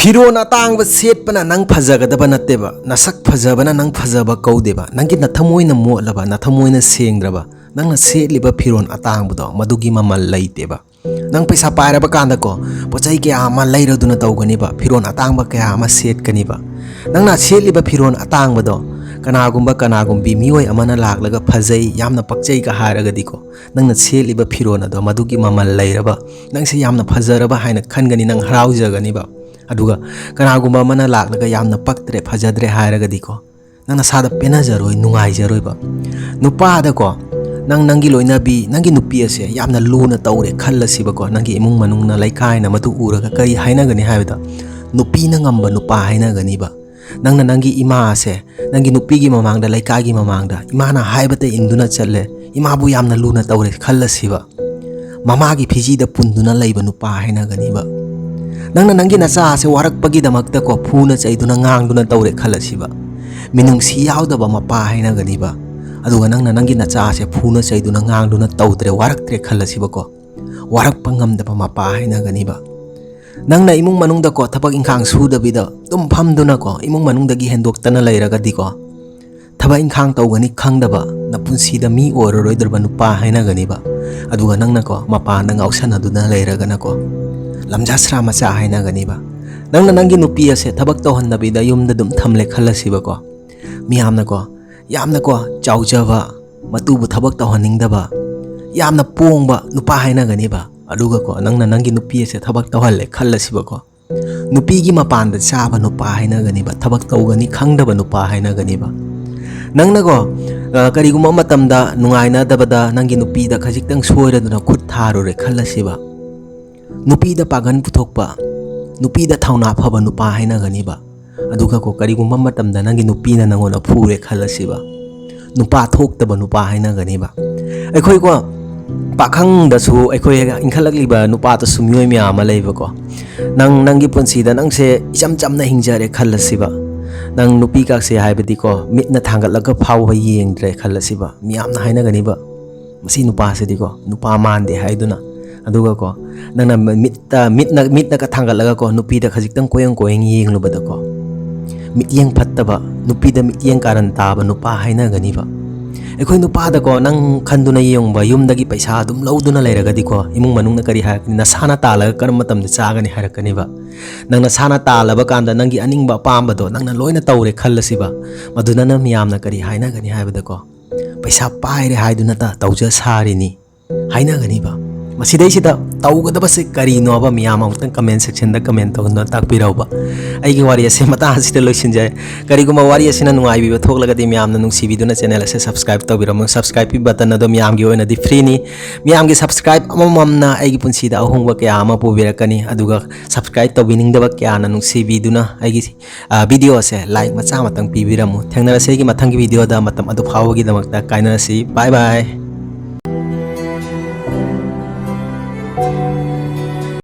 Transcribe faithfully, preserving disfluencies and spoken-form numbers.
ꯐꯤꯔꯣꯟ ꯑꯇꯥꯡꯕ ꯁꯦꯠꯄꯅ ꯅꯪ ꯐꯖꯒꯗꯕ ꯅꯠꯇꯦꯕ꯫ ꯅꯁꯛ ꯐꯖꯕꯅ ꯅꯪ ꯐꯖꯕ ꯀꯧꯗꯦꯕ꯫ ꯅꯪꯒꯤ ꯅꯊꯃꯣꯏꯅ ꯃꯣꯠꯂꯕ, ꯅꯊꯃꯣꯏꯅ ꯁꯦꯡꯗ꯭ꯔꯕ, ꯅꯪꯅ ꯁꯦꯠꯂꯤꯕ ꯐꯤꯔꯣꯟ ꯑꯇꯥꯡꯕꯗꯣ, ꯃꯗꯨꯒꯤ ꯃꯃꯜ ꯂꯩꯇꯦꯕ꯫ ꯅꯪ ꯄꯩꯁꯥ ꯄꯥꯏꯔꯕ ꯀꯥꯟꯗꯀꯣ, ꯄꯣꯠ ꯆꯩ ꯀꯌꯥ ꯑꯃ ꯂꯩꯔꯗꯨꯅ ꯇꯧꯒꯅꯤꯕ, ꯐꯤꯔꯣꯟ ꯑꯇꯥꯡꯕ ꯀꯌꯥ ꯑꯃ ꯁꯦꯠꯀꯅꯤꯕ꯫ ꯅꯪꯅ ꯁꯦꯠꯂꯤꯕ ꯐꯤꯔꯣꯟ ꯑꯇꯥꯡꯕꯗꯣ ꯀꯅꯥꯒꯨꯝꯕ, ꯀꯅꯥꯒꯨꯝꯕꯤ ꯃꯤꯑꯣꯏ ꯑꯃꯅ ꯂꯥꯛꯂꯒ ꯐꯖꯩ, ꯌꯥꯝꯅ ꯄꯛꯆꯩꯒ ꯍꯥꯏꯔꯒꯗꯤꯀꯣ, ꯅꯪꯅ ꯁꯦꯠꯂꯤꯕ ꯐꯤꯔꯣꯟ ꯑꯗꯣ ꯃꯗꯨꯒꯤ ꯃꯃꯜ ꯂꯩꯔꯕ, ꯅꯪꯁꯦ ꯌꯥꯝꯅ ꯐꯖꯔꯕ ꯍꯥꯏꯅ ꯈꯟꯒꯅꯤ, ꯅꯪ ꯍꯔꯥꯎꯖꯒꯅꯤꯕ꯫ ꯑꯗꯨꯒ ꯀꯅꯥꯒꯨꯝꯕ ꯑꯃꯅ ꯂꯥꯛꯂꯒ ꯌꯥꯝꯅ ꯄꯛꯇ꯭ꯔꯦ, ꯐꯖꯗ꯭ꯔꯦ ꯍꯥꯏꯔꯒꯗꯤꯀꯣ, ꯅꯪ ꯅꯁꯥꯗ ꯄꯦꯟꯅꯖꯔꯣꯏ, ꯅꯨꯡꯉꯥꯏꯖꯔꯣꯏꯕ꯫ ꯅꯨꯄꯥꯗꯀꯣ, ꯅꯪ ꯅꯪꯒꯤ ꯂꯣꯏꯅꯕꯤ, ꯅꯪꯒꯤ ꯅꯨꯄꯤ ꯑꯁꯦ ꯌꯥꯝꯅ ꯂꯨꯅ ꯇꯧꯔꯦ ꯈꯜꯂꯁꯤꯕꯀꯣ, ꯅꯪꯒꯤ ꯏꯃꯨꯡ ꯃꯅꯨꯡꯅ, ꯂꯩꯀꯥꯏꯅ ꯃꯗꯨ ꯎꯔꯒ ꯀꯔꯤ ꯍꯥꯏꯅꯒꯅꯤ ꯍꯥꯏꯕꯗ, ꯅꯨꯄꯤꯅ ꯉꯝꯕ ꯅꯨꯄꯥ ꯍꯥꯏꯅꯒꯅꯤꯕ꯫ ꯅꯪꯅ ꯅꯪꯒꯤ ꯏꯃꯥ ꯑꯁꯦ ꯅꯪꯒꯤ ꯅꯨꯄꯤꯒꯤ ꯃꯃꯥꯡꯗ, ꯂꯩꯀꯥꯏꯒꯤ ꯃꯃꯥꯡꯗ ꯏꯃꯥꯅ ꯍꯥꯏꯕꯇ ꯏꯟꯗꯨꯅ ꯆꯠꯂꯦ, ꯏꯃꯥꯕꯨ ꯌꯥꯝꯅ ꯂꯨꯅ ꯇꯧꯔꯦ ꯈꯜꯂꯁꯤꯕ, ꯃꯃꯥꯒꯤ ꯐꯤꯖꯤꯗ ꯄꯨꯟꯗꯨꯅ ꯂꯩꯕ ꯅꯨꯄꯥ ꯍꯥꯏꯅꯒꯅꯤꯕ꯫ ꯅꯪꯅ ꯅꯪꯒꯤ ꯅꯆꯥ ꯑꯁꯦ ꯋꯥꯔꯛꯄꯒꯤꯗꯃꯛꯇꯀꯣ, ꯐꯨꯅ ꯆꯩꯗꯨꯅ ꯉꯥꯡꯗꯨꯅ ꯇꯧꯔꯦ ꯈꯜꯂꯁꯤꯕ, ꯃꯤꯅꯨꯡꯁꯤ ꯌꯥꯎꯗꯕ ꯃꯄꯥ ꯍꯥꯏꯅꯒꯅꯤꯕ꯫ ꯑꯗꯨꯒ ꯅꯪꯅ ꯅꯪꯒꯤ ꯅꯆꯥ ꯑꯁꯦ ꯐꯨꯅ ꯆꯩꯗꯨꯅ ꯉꯥꯡꯗꯨꯅ ꯇꯧꯗ꯭ꯔꯦ, ꯋꯥꯔꯛꯇ꯭ꯔꯦ ꯈꯜꯂꯁꯤꯕꯀꯣ, ꯋꯥꯔꯛꯄ ꯉꯝꯗꯕ ꯃꯄꯥ ꯍꯥꯏꯅꯒꯅꯤꯕ꯫ ꯅꯪꯅ ꯏꯃꯨꯡ ꯃꯅꯨꯡꯗꯀꯣ, ꯊꯕꯛ ꯏꯪꯈꯥꯡ ꯁꯨꯗꯕꯤꯗ ꯑꯗꯨꯝ ꯐꯝꯗꯨꯅꯀꯣ, ꯏꯃꯨꯡ ꯃꯅꯨꯡꯗꯒꯤ ꯍꯦꯟꯗꯣꯛꯇꯅ ꯂꯩꯔꯒꯗꯤꯀꯣ, ꯊꯕꯛ ꯏꯪꯈꯥꯡ ꯇꯧꯒꯅꯤ ꯈꯪꯗꯕ, ꯅꯄꯨꯟꯁꯤꯗ ꯃꯤ ꯑꯣꯏꯔꯔꯣꯏꯗ꯭ꯔꯕ ꯅꯨꯄꯥ ꯍꯥꯏꯅꯒꯅꯤꯕ꯫ ꯑꯗꯨꯒ ꯅꯪꯅꯀꯣ, ꯃꯄꯥꯟꯗ ꯉꯥꯎꯁꯟꯅꯗꯨꯅ ꯂꯩꯔꯒꯅꯀꯣ, ꯂꯝꯖꯥ ꯁꯔꯥ ꯃꯆꯥ ꯍꯥꯏꯅꯒꯅꯤꯕ꯫ ꯅꯪꯅ ꯅꯪꯒꯤ ꯅꯨꯄꯤ ꯑꯁꯦ ꯊꯕꯛ ꯇꯧꯍꯟꯗꯕꯤꯗ ꯌꯨꯝꯗ ꯑꯗꯨꯝ ꯊꯝꯂꯦ ꯈꯜꯂꯁꯤꯕꯀꯣ, ꯃꯤꯌꯥꯝꯅꯀꯣ, ꯌꯥꯝꯅꯀꯣ ꯆꯥꯎꯖꯕ, ꯃꯇꯨꯕꯨ ꯊꯕꯛ ꯇꯧꯍꯟꯅꯤꯡꯗꯕ, ꯌꯥꯝꯅ ꯄꯣꯡꯕ ꯅꯨꯄꯥ ꯍꯥꯏꯅꯒꯅꯤꯕ꯫ ꯑꯗꯨꯒꯀꯣ, ꯅꯪꯅ ꯅꯪꯒꯤ ꯅꯨꯄꯤ ꯑꯁꯦ ꯊꯕꯛ ꯇꯧꯍꯜꯂꯦ ꯈꯜꯂꯁꯤꯕꯀꯣ, ꯅꯨꯄꯤꯒꯤ ꯃꯄꯥꯟꯗ ꯆꯥꯕ ꯅꯨꯄꯥ ꯍꯥꯏꯅꯒꯅꯤꯕ, ꯊꯕꯛ ꯇꯧꯒꯅꯤ ꯈꯪꯗꯕ ꯅꯨꯄꯥ ꯍꯥꯏꯅꯒꯅꯤꯕ꯫ ꯅꯪꯅꯀꯣ, ꯑ, ꯀꯔꯤꯒꯨꯝꯕ ꯃꯇꯝꯗ ꯅꯨꯡꯉꯥꯏꯅꯗꯕꯗ ꯅꯪꯒꯤ ꯅꯨꯄꯤꯗ ꯈꯖꯤꯛꯇꯪ ꯁꯣꯏꯔꯗꯨꯅ ꯈꯨꯠ ꯊꯥꯔꯨꯔꯦ ꯈꯜꯂꯁꯤꯕ, ꯅꯨꯄꯤꯗ ꯄꯥꯡꯒꯟ ꯄꯨꯊꯣꯛꯄ, ꯅꯨꯄꯤꯗ ꯊꯧꯅꯥ ꯐꯕ ꯅꯨꯄꯥ ꯍꯥꯏꯅꯒꯅꯤꯕ꯫ ꯑꯗꯨꯒꯀꯣ, ꯀꯔꯤꯒꯨꯝꯕ ꯃꯇꯝꯗ ꯅꯪꯒꯤ ꯅꯨꯄꯤꯅ ꯅꯪꯉꯣꯟꯗ ꯐꯨꯔꯦ ꯈꯜꯂꯁꯤꯕ, ꯅꯨꯄꯥ ꯊꯣꯛꯇꯕ ꯅꯨꯄꯥ ꯍꯥꯏꯅꯒꯅꯤꯕ꯫ ꯑꯩꯈꯣꯏꯀꯣ, ꯄꯥꯈꯪꯗꯁꯨ, ꯑꯩꯈꯣꯏ ꯏꯟꯈꯠꯂꯛꯂꯤꯕ ꯅꯨꯄꯥꯗꯁꯨ ꯃꯤꯑꯣꯏ ꯃꯌꯥꯝ ꯑꯃ ꯂꯩꯕꯀꯣ꯫ ꯅꯪ ꯅꯪꯒꯤ ꯄꯨꯟꯁꯤꯗ ꯅꯪꯁꯦ ꯏꯆꯝ ꯆꯝꯅ ꯍꯤꯡꯖꯔꯦ ꯈꯜꯂꯁꯤꯕ, ꯅꯪ ꯅꯨꯄꯤꯒꯁꯦ, ꯍꯥꯏꯕꯗꯤꯀꯣ, ꯃꯤꯠꯅ ꯊꯥꯡꯒꯠꯂꯒ ꯐꯥꯎꯕ ꯌꯦꯡꯗ꯭ꯔꯦ ꯈꯜꯂꯁꯤꯕ, ꯃꯤꯌꯥꯝꯅ ꯍꯥꯏꯅꯒꯅꯤꯕ, "ꯃꯁꯤ ꯅꯨꯄꯥꯁꯤꯗꯤꯀꯣ, ꯅꯨꯄꯥ ꯃꯥꯟꯗꯦ" ꯍꯥꯏꯗꯨꯅ꯫ ꯑꯗꯨꯒꯀꯣ, ꯅꯪꯅ ꯃꯤꯠꯇ ꯃꯤꯠꯅ ꯃꯤꯠꯅꯒ ꯊꯥꯡꯒꯠꯂꯒꯀꯣ, ꯅꯨꯄꯤꯗ ꯈꯖꯤꯛꯇꯪ ꯀꯣꯌꯦꯡ ꯀꯣꯌꯦꯡ ꯌꯦꯡꯂꯨꯕꯗꯀꯣ, ꯃꯤꯠꯌꯦꯡ ꯐꯠꯇꯕ, ꯅꯨꯄꯤꯗ ꯃꯤꯠꯌꯦꯡ ꯀꯥꯔꯟ ꯇꯥꯕ ꯅꯨꯄꯥ ꯍꯥꯏꯅꯒꯅꯤꯕ꯫ ꯑꯩꯈꯣꯏ ꯅꯨꯄꯥꯗꯀꯣ, ꯅꯪ ꯈꯟꯗꯨꯅ ꯌꯦꯡꯉꯨꯕ, ꯌꯨꯝꯗꯒꯤ ꯄꯩꯁꯥ ꯑꯗꯨꯝ ꯂꯧꯗꯨꯅ ꯂꯩꯔꯒꯗꯤꯀꯣ, ꯏꯃꯨꯡ ꯃꯅꯨꯡꯅ ꯀꯔꯤ ꯍꯥꯏꯔꯛꯀꯅꯤ? "ꯅꯁꯥꯅ ꯇꯥꯜꯂꯒ ꯀꯔꯝꯕ ꯃꯇꯝꯗ ꯆꯥꯒꯅꯤ?" ꯍꯥꯏꯔꯛꯀꯅꯤꯕ꯫ ꯅꯪ ꯅꯁꯥꯅ ꯇꯥꯜꯂꯕ ꯀꯥꯟꯗ ꯅꯪꯒꯤ ꯑꯅꯤꯡꯕ ꯑꯄꯥꯝꯕꯗꯣ ꯅꯪꯅ ꯂꯣꯏꯅ ꯇꯧꯔꯦ ꯈꯜꯂꯁꯤꯕ, ꯃꯗꯨꯅ ꯅꯪ ꯃꯤꯌꯥꯝꯅ ꯀꯔꯤ ꯍꯥꯏꯅꯒꯅꯤ ꯍꯥꯏꯕꯗꯀꯣ, "ꯄꯩꯁꯥ ꯄꯥꯏꯔꯦ ꯍꯥꯏꯗꯨꯅꯇ ꯇꯧꯖ ꯁꯥꯔꯤꯅꯤ" ꯍꯥꯏꯅꯒꯅꯤꯕ꯫ ꯃꯁꯤꯗꯩꯁꯤꯗ ꯇꯧꯒꯗꯕꯁꯦ ꯀꯔꯤꯅꯣꯕ? ꯃꯤꯌꯥꯝ ꯑꯃꯨꯛꯇꯪ comment sectionꯗ comment ꯇꯧꯗꯨꯅ ꯇꯥꯛꯄꯤꯔꯧꯕ꯫ ꯑꯩꯒꯤ ꯋꯥꯔꯤ ꯑꯁꯦ ꯃꯇꯥꯡ ꯑꯁꯤꯗ ꯂꯣꯏꯁꯤꯟꯖꯔꯦ꯫ ꯀꯔꯤꯒꯨꯝꯕ ꯋꯥꯔꯤ ꯑꯁꯤꯅ ꯅꯨꯡꯉꯥꯏꯕꯤꯕ ꯊꯣꯛꯂꯒꯗꯤ, ꯃꯌꯥꯝꯅ ꯅꯨꯡꯁꯤꯕꯤꯗꯨꯅ channel ꯑꯁꯦ subscribe ꯇꯧꯕꯤꯔꯝꯃꯨ꯫ Subscribeꯀꯤ button ꯑꯗꯣ ꯃꯌꯥꯝꯒꯤ ꯑꯣꯏꯅꯗꯤ freeꯅꯤ꯫ ꯃꯌꯥꯝꯒꯤ subscribe ꯑꯃꯃꯝꯅ ꯑꯩꯒꯤ ꯄꯨꯟꯁꯤꯗ ꯑꯍꯣꯡꯕ ꯀꯌꯥ ꯑꯃ ꯄꯨꯕꯤꯔꯛꯀꯅꯤ꯫ ꯑꯗꯨꯒ subscribe ꯇꯧꯕꯤꯅꯤꯡꯗꯕ ꯀꯌꯥꯅ ꯅꯨꯡꯁꯤꯕꯤꯗꯨꯅ ꯑꯩꯒꯤ, ꯑ, video ꯑꯁꯦ like ꯃꯆꯥ ꯑꯃꯇꯪ ꯄꯤꯕꯤꯔꯝꯃꯨ꯫ ꯊꯦꯡꯅꯔꯁꯦ ꯑꯩꯒꯤ ꯃꯊꯪꯒꯤ videoꯗ꯫ ꯃꯇꯝ ꯑꯗꯨ ꯐꯥꯎꯕꯒꯤꯗꯃꯛꯇ ꯀꯥꯏꯅꯔꯁꯤ꯫ Bye bye꯫